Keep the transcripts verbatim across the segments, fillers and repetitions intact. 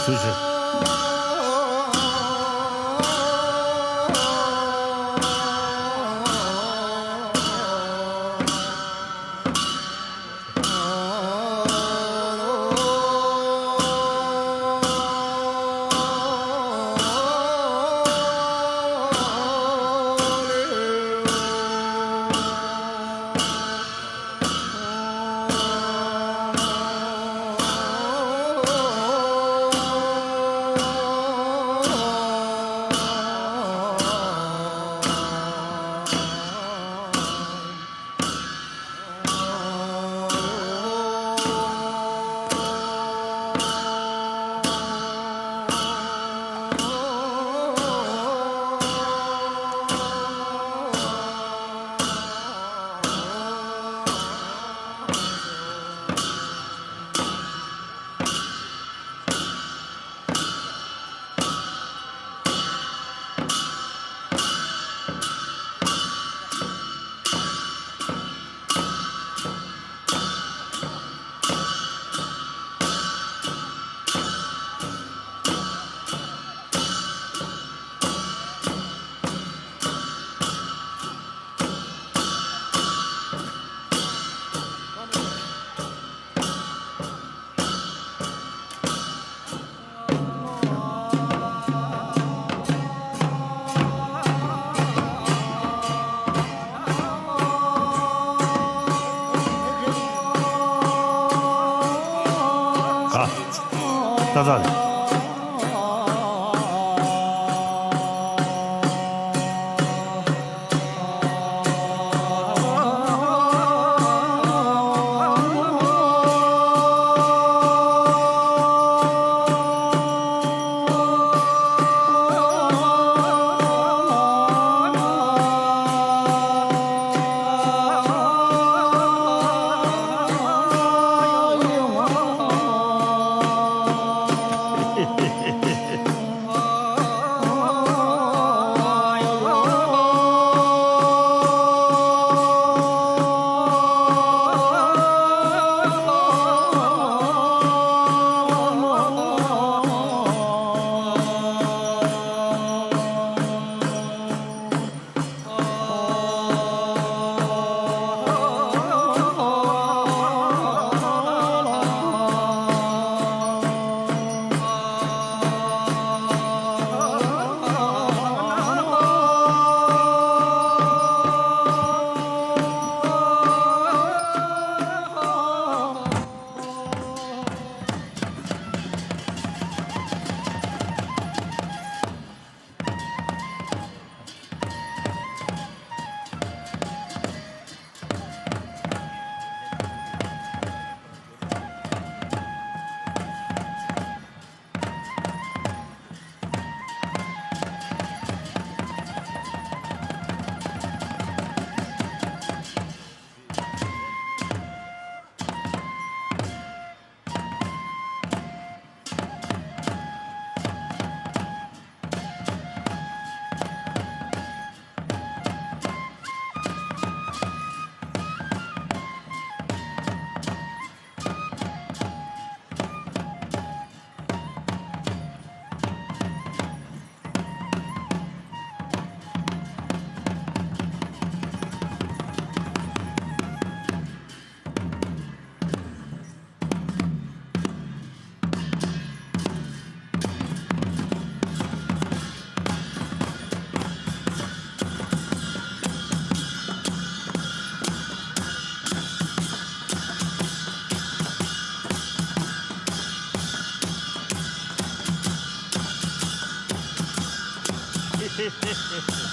ཞུ་ཞུ། ཨ། ཏག་ཏག་རེད།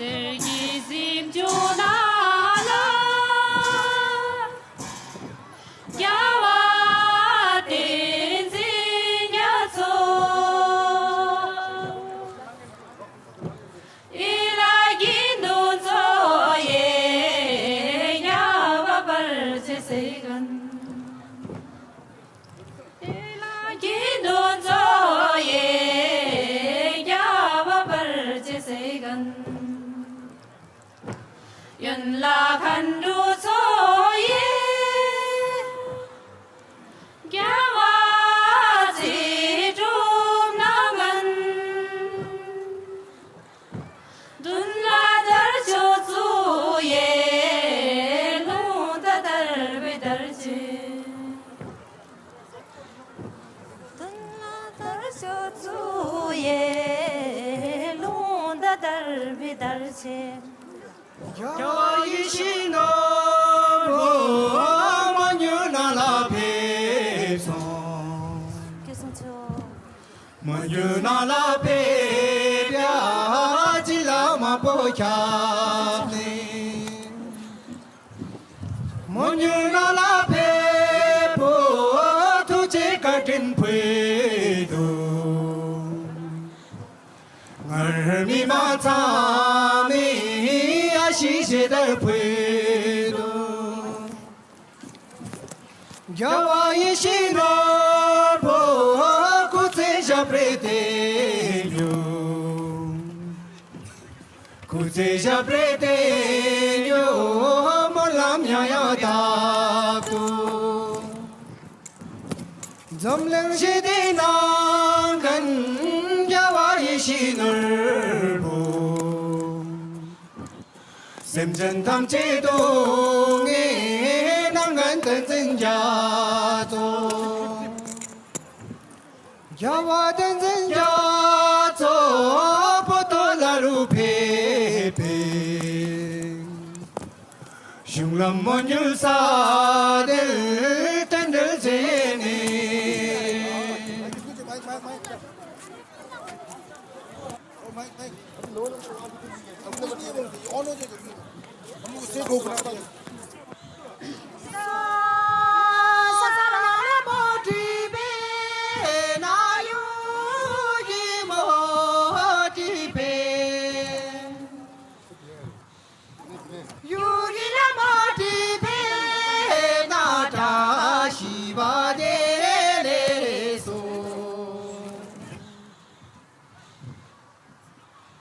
གསེར་གྱི་གཟིམ་ཆུང་ནང་ལ་རྒྱལ་བ་བསྟན་འཛིན་རྒྱ་མཚོ། ཨི་ལ་གི་ནུ་ཚོ་ཡེ་རྒྱལ་བ་བར་ཆད་སེལ་མཁན། དེ་ལ་གི་འདུ་འཛོམས་ཡེ་རྒྱལ་བ་བར་ཆད་སེལ་མཁན། ཡན་ལག་མཁའ་འགྲོ་ཚོ་ཡེ་རྒྱལ་བ་ཚེ་སྒྲུབ་གནང་མཁན། མདུན་ལ་དར་ལྕོག་བཙུགས་ཡེ་རླུང་རྟ་དར་བའི་དར་ཆེན། མདུན་ལ་དར་ལྕོག་བཙུགས་ཡེ་རླུང་རྟ་དར་བའི་དར་ཆེན། རྒྱལ་བ་ཡིད་བཞིན་ནོར་བུ་མ་ཉུལ་ནང་ལ་ཕེབས་སོང་། ཕེབས་སོང་ཆོག་མ་ཉུལ་ནང་ལ་ཕེབས་ཡ་ཅི་ལ་མ་པོ་ཁྱབ་ནས། མ་ཉུལ་ནང་ལ་ཕེབས་པོ་ཐུགས་རྗེ་བཀའ་དྲིན་ཕུལ་དུ། སྔར་མི་མང་ཚང་མས་ཨ་ཤི་ཞེ་དར་ཕུལ་དུ། རྒྱལ་བ་ཡིད་བཞིན་ནོར་བུ་སྐུ་ཚེ་ཞབས་པད་བརྟན་གྱུར། སྐུ་ཚེ་ཞབས་པད་བརྟན་གྱུར། སྨོན་ལམ་ཡང་ཡང་དག་ཏུ། འཛམ་གླིང་ཞི་བདེ་གནང་མཁན་རྒྱལ་བ་ཡིད་བཞིན་ནོར་བུ། སེམས་ཅན་ཐམས་ཅད་སྡུག་བསྔལ་ནང་ངན་བསྟན་འཛིན་རྒྱ་མཚོ། རྒྱལ་བ་བསྟན་འཛིན་རྒྱ་མཚོ་བོད་དུ་ལ་རུ་ཕེབས་པའི་གཞུང་ལམ་མ་ཉུལ་ས་དེར་རྟེན་འབྲེལ་མཛད་ནས།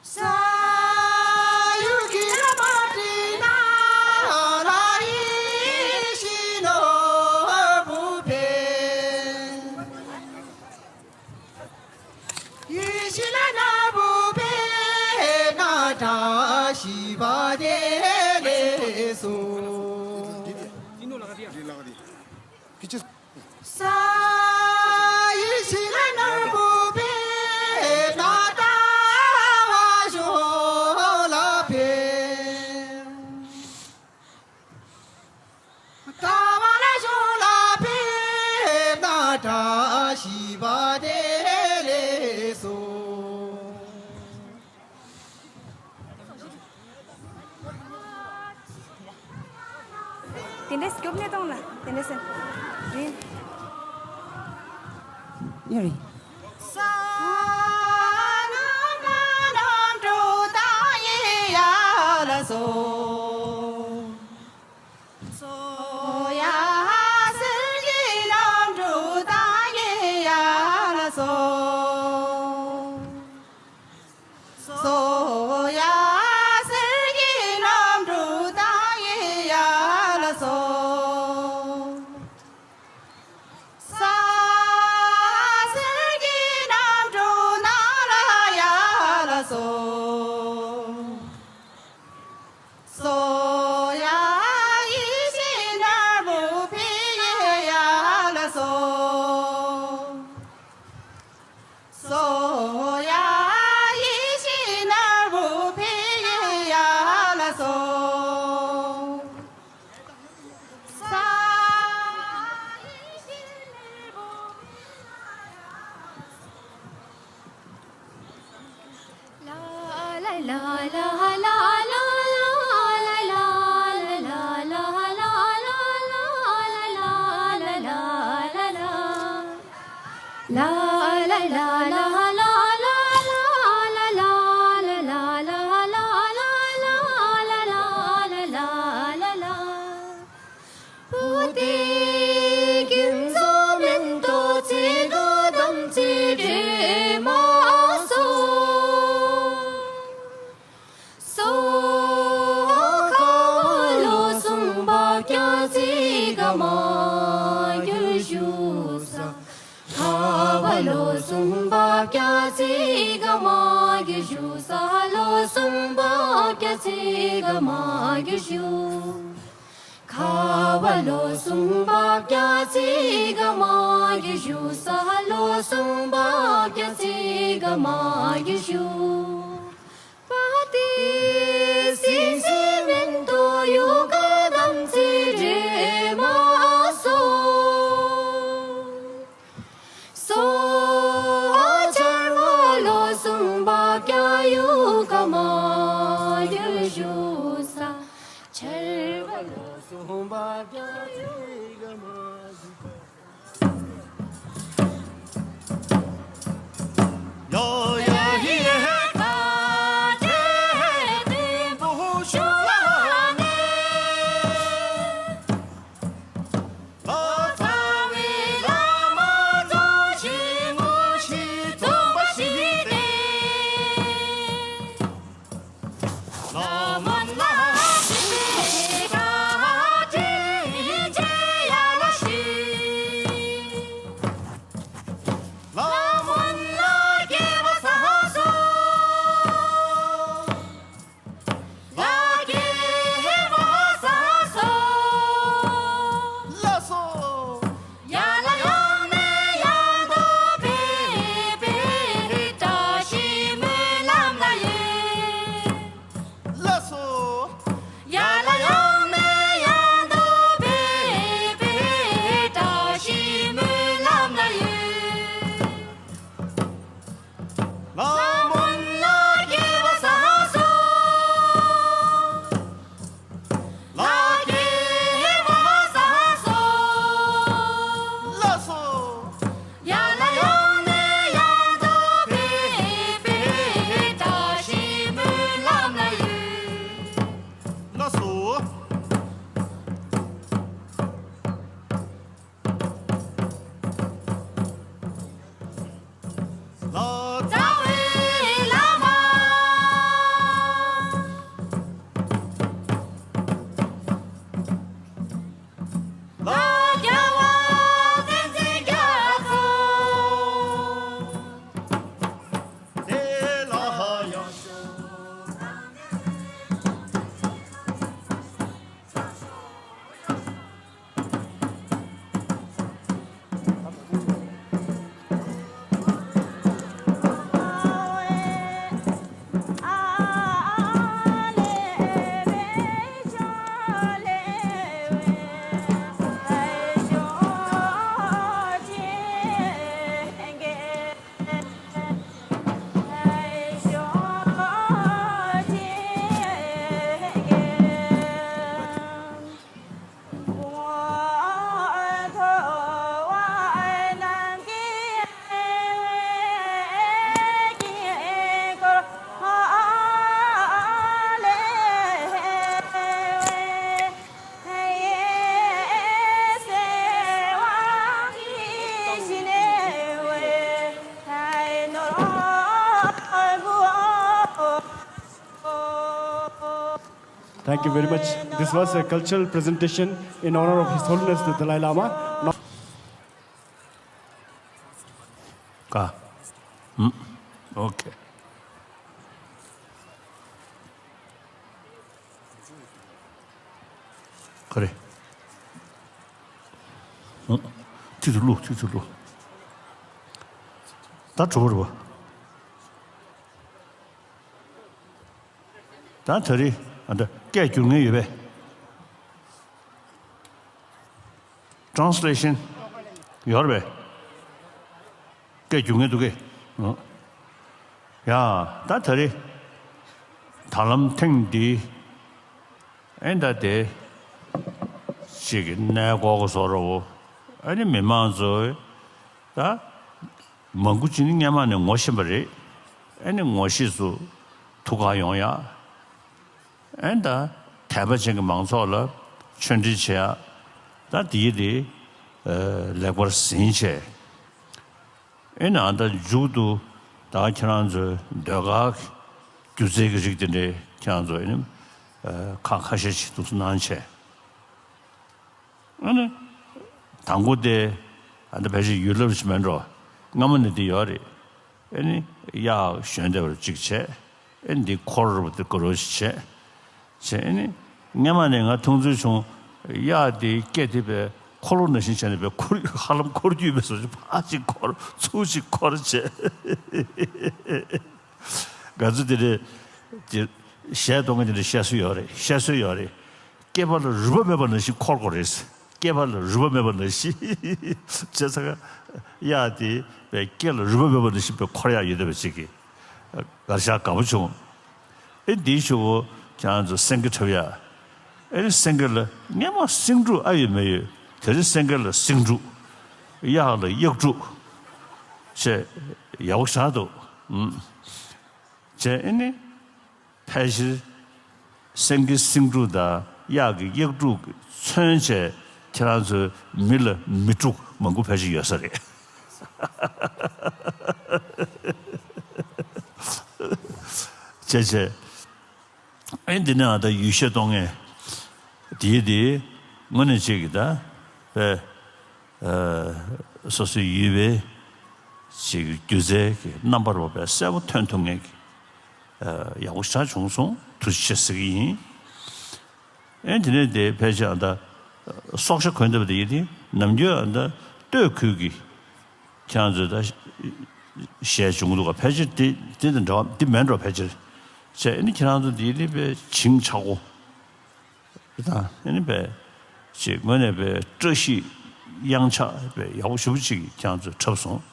ས་ཡུལ་གྱི་ལ་མ་དྲིས་ན་ལ་ཡིད་བཞིན་ནོར་བུ་ཕེབས། ཡིད་བཞིན་ལ་ནོར་བུ་ཕེབས་ན་བཀྲ་ཤིས་པ་དེ་ལེགས་སོ། ས་ཡི་ཞིང་ནོར་བུ་པའི་ན་ད་བ་ཞོ་ལ་ཕེབས། ད་བ་ལ་ཞོ་ལ་ཕེབས་ན་བཀྲ་ཤིས་པ་དེ་ལེགས་སོ། དེ་འདྲའི་སྐྱོབ་གནས་སྟངས་ལ་དེ་འདྲའི་སེམས་རེད། ཡ་རེད། སོ་ཡ་གསེར་གྱི་གནམ་གྲུ་བཏང་ཡི་ཡ་ལ་སོ། ས་གསེར་གྱི་གནམ་གྲུ་ནང་ལ་ཡ་ལ་སོ། སོ་ཡ་ཡིད་བཞིན་ནོར་བུ་ཕི་ཡི་ཡ་ལ་སོ། སོ་ཡ་ཡིད་བཞིན་ནོར་བུ་ཕི་ཡི་ཡ་ལ་སོ། ས་ཡིད་བཞིན་ནོར་བུ་ཕི་ཡི་ཡ་ལ་སོ། ལ་ལ་ལ་ལ་ལ། གསུམ་པ་བརྒྱ་ཚིག་ག་མ་གྱུར་ཞུ། ཁ་བ་ལོ་གསུམ་པ་བརྒྱ་ཚིག་ག་མ་གྱུར་ཞུ། ས་ལོ་གསུམ་པ་བརྒྱ་ཚིག་ག་མ་གྱུར་ཞུ། པ་ཏི་སིན་སི་མིན་ཏོ་ཡུ་ག་དམ་ཚིག་རེ་མ་སོ། སོ་ཨ་ཆར་མ་ལོ་གསུམ་པ་བརྒྱ་ཡུ་ག་མ་གྱུར་ཞུ་ས། ཆར་མ་ལོ་གསུམ་པ་བརྒྱ་ཡུ་ག་མ་གྱུར། ལགས་སོ། ཡ་ལ་ཡང་ནས་ཡང་དུ་བོད་པའི་བཀྲ་ཤིས་སྨོན་ལམ་ལ་ཡོད། ལ་མོན་ལ་རྒྱལ་བ་ས་སོ། ལ་རྒྱལ་བ་ས་སོ། ལགས་སོ། ཡ་ལ་ཡང་ནས་ཡང་དུ་བོད་པའི་བཀྲ་ཤིས་སྨོན་ལམ་ལ་ཡོད། ལགས་སོ། ལགས། རྩ་བའི་བླ་མ། ལ་རྒྱལ་བ་བསྟན་འཛིན་རྒྱ་མཚོ། དེ་ལ་ཡང་Thank you very much. This was a cultural presentation in honor of His Holiness the Dalai Lama. Now ག་ཨུམ། ཨོ་ཁེ། ག་རེ། ཨུམ། ཐིག་ཏུ་བླུགས། ཐིག་ཏུ་བླུགས། ད་གྲོལ་བ་རེད་པ། ད་ད་རེས་ཨ་ད་སྐད་སྒྱུར་མཁན་ཡོད་པས། Translation ཡོད་རེད་པས། སྐད་སྒྱུར་མཁན་འདུག་གས། ཡ། ད་ད་རེས་ད་ལམ་ཐེངས་འདི་ཨེ་ད་དེ་ཅིག་གི་གནས་སྐོར་གོ་བཟོ་འདྲ་བོ། ཨ་ནི་མི་མང་ཚོས་ད་མང་པོ་ཅིག་ནི་སྔོན་མ་ནས་ངོ་ཤེས་པ་རེད། ཨ་ནི་ངོ་ཤེས་སུ་ཐུགས་ཁག་ཡོང་ཡ། ཨེ་ད་དད་པ་ཅན་གྱི་མང་ཚོགས་ལ་ཆོས་འབྲེལ་བྱེད་ཡ། ད་དེའི་དེ་ལེགས་པར་ཟིན་བྱས། ཨེ་ན་ད་མཇུག་ཏུ་ད་ཁྱེད་རང་ཚོའི་ཟློས་གར་སྒྱུ་རྩལ་གྱི་རིགས་དེ་འདྲའི་ཁྱེད་རང་ཚོ་ཨེ་ནི་ཁག་ཁ་ཤས་ཤིག་འདུག་སེ་གནང་བྱས། ཨ་ནི། དང་པོ་དེ། ཨ་ནི་ཕལ་ཆེར་ཡུལ་ལབ་ཞིག་མེད་འགྲོ། སྔ་མོ་ནས་དེ་ཡོད་རེད། ཨ་ནི། གཡག་ཞོན་བདེ་བར་གཅིག་བྱས། ཨེ་འདི་འཁོར་བ་དེ་དགའ་རབ་ཞིག་བྱས། བྱས་ཨེ་ནི་སྔན་མ་ནས་ང་མཐོང་ཚུལ་བྱུང་། གཡག་དེ་སྐེ་དེ་པའི་འཁོར་ལོ་ནང་བཞིན་བྱས་ནས་པའི་འཁོར་ཧ་ལམ་འཁོར་རྒྱུ་ཡོད་པའི་བཟོ་ཅིག་ཕར་ཅིག་འཁོར་ཚུར་ཅིག་འཁོར་བྱས། ང་ཚོ་དེ་འདྲའི་དེ་གཞས་གཏོང་མཁན་དེ་འདྲ་བཤད་སྲོལ་ཡོད་རེད། བཤད་སྲོལ་ཡོད་རེད། སྐེད་པ་ལ་རུས་པ་མེད་པ་ནང་བཞིན་འཁོར་དགོས་རེད། སྐེད་པ་ལ་རུས་པ་མེད་པ་ནང་བཞིན། བྱས་ཙང་གཡག་དེ་པའི་སྐེ་ལ་རུས་པ་མེད་པ་ནང་བཞིན་པའི་འཁོར་ཡག་ཡོད་བསྡད་པ་ཅིག་གིས་གར་ཤག་དགའ་པོ་བྱུང་། ཨེ་འདིའི་གཞུག་གུ་ཁྱེད་རང་ཚོ་སེང་གེ་འཁྲབ་ཡག་ཨེ་སེང་གེ་ལ་སྔན་མ་སེང་ཕྲུག་ཨ་ཡོད་མ་ཡོད། དེ་རིང་སེང་གེ་ལ་སེང་ཕྲུག་གཡག་ལ་གཡག་ཕྲུག་བྱས་ཡག་པོ་ཞེ་དྲག་འདུག་ཨུམ། བྱས་ཨེ་ནི་ཕལ་ཆེར་སེང་གེ་སེང་ཕྲུག་དང་གཡག་གི་གཡག་ཕྲུག་མཚོན་བྱས་ཁྱེད་རང་ཚོའི་མི་ལ་མི་ཕྲུག་མང་པོ་ཕལ་ཆེར་ཡོད་ས་རེད། བྱས་བྱས། ཨེ་འདི་ནས་ཨ་ད་ཡུལ་གཞས་གཏོང་མཁན་དེའི་དེ་དངོས་གནས་ཅིག་གི་ད་པས་སོ་སོའི་ཡུལ་པའི་ཅིག་སྒྱུ་རྩལ་གྱི་རྣམ་པར་བབས་པའི་གསལ་པོ་ཐོན་ཐུབ་མཁན་གྱི་ཡག་པོ་ཞེ་དྲག་བྱུང་སོང་། ཐུགས་རྗེ་ཆེ་ཟེར་གྱི་ཡིན། ཨེ་དེ་ནས་དེ་ཕལ་ཆེར་ཨ་ད་སྲོག་ཆགས་གོན་བསྡད་པ་དེ་ཡིན་དེ་ནམ་རྒྱུན་ཨ་ད་སྟོད་ཁུལ་གྱི་ཁྱེད་རང་ཚོས་ད་གཞས་བྱུང་འདུག་ག་ཕལ་ཆེར་དེ་དེ་དང་འདྲ་བ་འདི་མེད་འགྲོ་ཕལ་ཆེར། བྱས་ཨེ་ནི་ཁྱེད་རང་ཚོ་དེ་ནི་པའི་བྱིངས་ཆགས་པོ་དང་ཨེ་ནི་པའི་ཅིག་དངོས་གནས་པའི་བཀྲ་ཤིས་གཡང་ཆགས་པའི་ཡག་པོ་ཞེ་པོ་ཅིག་ཁྱེད་རང་ཚོས་འཁྲབ་སོང་།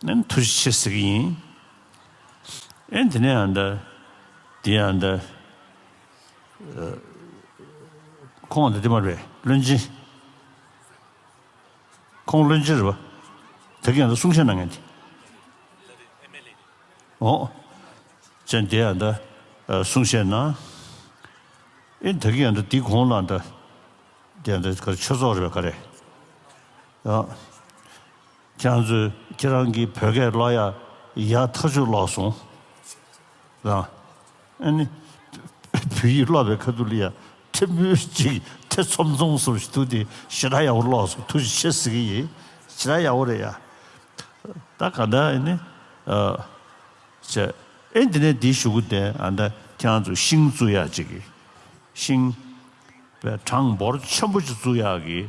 ཨེ་ནི་ཐུགས་རྗེ་ཆེ་ཟེར་གྱི་ཡིན། ཨེ་དེ་ནས་ཨ་ད་དེ་ཨ་ད། ཁོང་འདི་དེ་མ་རེད་བློན་ཆེན། ཁོང་བློན་ཆེན་རེད་པ། ད་གིན་ཡང་ད་གསུང་བཤད་གནང་མཁན་དེ། ཨོ། ཅན་དེ་ཡང་ད་གསུང་བཤད་གནང་། ཨེ་ད་གིན་ཡང་ད་དེ་གོང་ལ་ད་དེ་ཡང་ད་ག་ཆོས་ཚོགས་རེད་པ་ག་རེ། ཨ། ཁྱེད་རང་ཚོས་ཁྱེད་རང་གིས་བོད་སྐད་ཀློག་ཡག་ཡག་ཐག་ཆོད་ཀློག་སོང་། རང་། ཨ་ནི། བོད་ཡིག་ཀློག་པའི་ཁ་ཐུག་ལ་ཡ་ཁྲེལ་མོ་ཅིག་ཐེ་ཚོམ་ཚོམ་སོང་ཞིག་འདུག་སྟེ་ཞེ་དྲག་ཡག་པོ་ཀློག་སོང་། ཐུགས་རྗེ་ཆེ་ཟེར་གྱི་ཡིན། ཞེ་དྲག་ཡག་པོ་རེད་ཡ། ད་ག་འདྲ་ཨ་ནི། ཨ། བྱས། ཨེ་འདི་ནས་འདི་གཞུག་གུ་དེ་ཨ་ད་ཁྱེད་རང་ཚོ་ཤིང་བཙུགས་ཡག་ཅིག་གི། ཤིང་། པའི་གྲངས་འབོར་ཆེན་པོ་ཅིག་བཙུགས་ཡག་གི་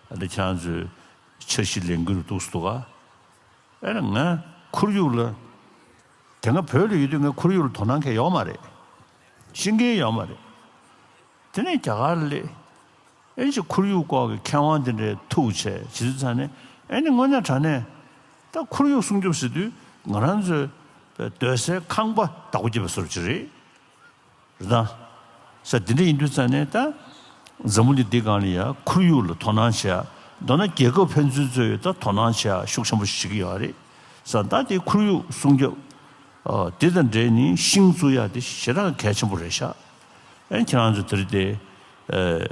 ཨ་ད་ཁྱེད་རང་ཚོའི་འཆར་གཞི་ལས་འགུལ་འདུག་སེ་འདུག་ག་ཨེ་ན་ང་ཁོར་ཡུག་ལ། དེ་སྔ་བོད་ལ་ཡོད་དུས་ང་ཁོར་ཡུག་ལ་དོ་སྣང་གང་ཡང་ཡོད་མ་རེད། ཤེས་མཁན་ཡོད་མ་རེད། དེ་ནས་རྒྱ་གར་སླེབས། ཨེ་ཅིག་ཁོར་ཡུག་སྐོར་གྱི་མཁས་དབང་དེ་འདྲའི་ཐུག་བྱས་བྱེད་དུས་ཙང་ནས་ཨེ་ནི་དངོས་གནས་དྲང་གནས་ད་ཁོར་ཡུག་སྲུང་སྐྱོབ་ཟེར་དུས་ང་རང་ཚོའི་སྡོད་སའི་ཁང་པ་བདག་པོ་བརྒྱབ་པའི་བཟོ་འདྲ་ཅིག་རེད། རེད་དང་། ས་འདི་འདྲ་ཡིན་དུས་ཙང་ནས་ད། འཛམ་བུ་གླིང་འདི་སྒང་ལ་ཡ་ཁོར་ཡུག་ལ་དོ་སྣང་བྱེད་ཡ། མདོར་ན་རྒྱལ་ཁབ་ཕན་ཚུན་ཚོས་ད་དོ་སྣང་བྱེད་ཡ་ཤུགས་ཆེན་པོ་ཞིག་བྱེད་ཀྱི་ཡོད་རེད། ས་ད་དེ་ཁོར་ཡུག་སྲུང་སྐྱོབ། ཨ། དེ་དང་འབྲེལ་ནས་ཤིང་བཙུགས་ཡ་དེ་ཞེ་དྲག་གལ་ཆེན་པོ་རེད་ཤག་ཨེ་ཁྱེད་རང་ཚོ་དེ་རིང་དེ། ཨ།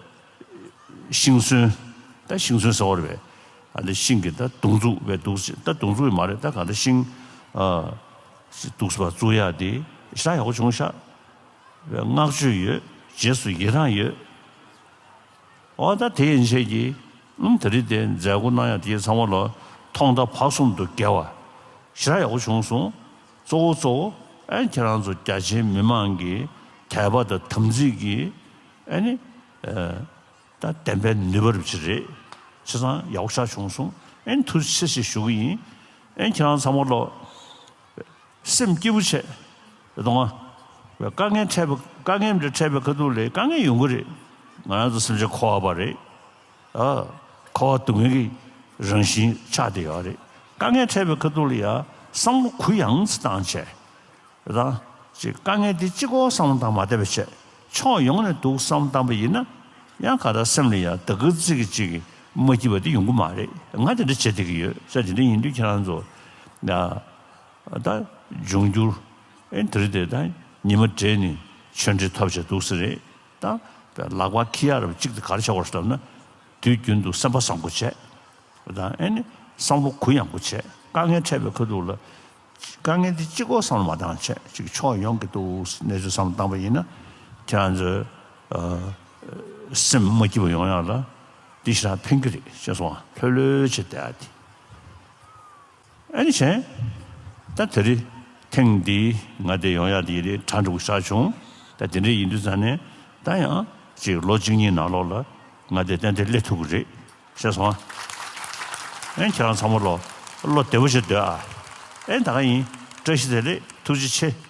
ཤིང་སོན། ད་ཤིང་སོན་ཟེར་བ་རེད་པས། ཨ་ནི་ཤིང་གི་ད་སྡོང་འཛུགས་པའི་འདུག་ད་སྡོང་འཛུགས་ཡིན་མ་རེད། ད་གང་ལྟར་ཤིང་། ཨ། འདུག་སེ་བཙུགས་ཡ་དེ་ཞེ་དྲག་ཡག་པོ་བྱུང་ཤག་བསྔགས་བརྗོད་ཡོད། རྗེས་སུ་ཡི་རངས་ཡོད། འོ་ད་དེ་ཡན་ཆད་ཀྱིས་ཨང་དེ་རིང་དེ་མཛད་སྒོ་གནང་ཡག་དེ་ཚང་མ་ལ་ཐོག་མཐའ་བར་གསུམ་དུ་དགེ་བ་ཞེ་དྲག་ཡག་པོ་བྱུང་སོང་། གཙོ་བོ་གཙོ་བོ་ཨ་ནི་ཁྱེད་རང་ཚོ་རྒྱ་ཆེའི་མི་མང་གི་དད་པ་དང་དམ་ཚིག་གིས་ཨ་ནི་ད་བདེན་པའི་ནུས་པ་རུ་ཅིག་རེད། བྱས་ཙང་ཡག་པོ་ཞེ་དྲག་བྱུང་སོང་། ཨ་ནི་ཐུགས་རྗེ་ཆེ་ཞེས་ཞུ་གི་ཡིན། ཨ་ནི་ཁྱེད་རང་ཚང་མ་ལ། སེམས་སྐྱིད་པོ་བྱས། རེད་དོ། དཀའ་ངལ་འཕྲད་པའི་དཀའ་ངལ་འདྲ་འཕྲད་པའི་ཁ་ཐུག་ལ་དཀའ་ངལ་ཡོང་གི་རེད། ང་རང་ཚོ་སེམས་ཅན་འཁོར་བ་པ་རེད། ཨ། འཁོར་བ་སྡུག་བསྔལ་གྱི་རང་བཞིན་ཆགས་བསྡད་ཡོད་རེད། དཀའ་ངལ་འཕྲད་པའི་ཁ་ཐུག་ལ་ཡ་བསམ་བློ་གུ་ཡངས་སུ་བཏང་བྱས། རེད་དང་། ཅིག་དཀའ་ངལ་འདི་གཅིག་པོ་བསམ་བློ་བཏང་མ་བསྡད་པ་བྱས། ཕྱོགས་ཡོངས་ནས་འདུག་བསམ་བློ་བཏང་པ་ཡིན་ན། ཡང་ག་ད་སེམས་ལ་ཡ་ད་གི་ཙི་གི་ཅིག་གི་མ་སྐྱིད་པ་འདི་ཡོང་གི་མ་རེད། ང་དེ་འདྲ་བྱེད་བསྡད་ཀྱི་ཡོད། ས་དེ་འདྲ་ཡིན་དུས་ཁྱེད་རང་ཚོ། ད་འབྱུང་འགྱུར། ཨེ་དེ་རིང་དེ་ད་ཉི་མ་སྦྲེལ་ནས་ཆོས་འབྲེལ་ཐོབ་བྱས་འདུག་ས་རེད། ད་ལག་པ་འཁྱེར་ཡག་རབ་གཅིག་དེ་ག་རེ་བྱ་དགོས་ཟེར་ལབ་ན། དུས་རྒྱུན་དུ་སེམས་པ་བཟང་པོ་བྱས། ད་ཨེ་ནི་བསམ་བློ་གུ་ཡངས་པོ་བྱས། དཀའ་ངལ་འཕྲད་པའི་ཁ་ཐུག་ལ། དཀའ་ངལ་འདི་གཅིག་པོ་བསམ་བློ་མ་བཏང་བྱས། ཅིག་ཕྱོགས་ཡོངས་ཀྱི་འདུག་གནས་ཚུལ་བསམ་བློ་བཏང་པ་ཡིན་ན། ཁྱེད་རང་ཚོའི་ཨ་སེམས་མ་སྐྱིད་པ་ཡོང་ཡག་ལ་འདི་ཞེ་དྲག་ཕན་གྱི་རེད་ཅེས་སོང་། ལྷོད་ལྷོད་བྱས་བསྡད་ཡག་དེ། ཨ་ནི་བྱས། ད་དེ་རིང་། ཐེངས་འདིའི་ང་དེ་ཡོང་ཡག་དེ་ཡིན་དེ་གྲ་འགྲིག་པོ་ཞེ་དྲག་བྱུང་། ད་དེ་འདྲ་ཡིན་དུས་ཙང་ནས་ད་ཡང་ཅིག་ལོ་གཅིག་གཉིས་ནང་ལོགས་ལ་ང་དེ་ཏན་ཏན་སླེབས་ཐུབ་ཀྱི་རེད། ཤེས་སོང་ཨ། ཨེ་ཁྱེད་རང་ཚང་མ་ལོ་བློ་བདེ་པོ་བྱས་སྡོད་ཨ། ཨེ་ད་ག་ཡིན། བཀྲ་ཤིས་བདེ་ལེགས། ཐུགས་རྗེ་ཆེ།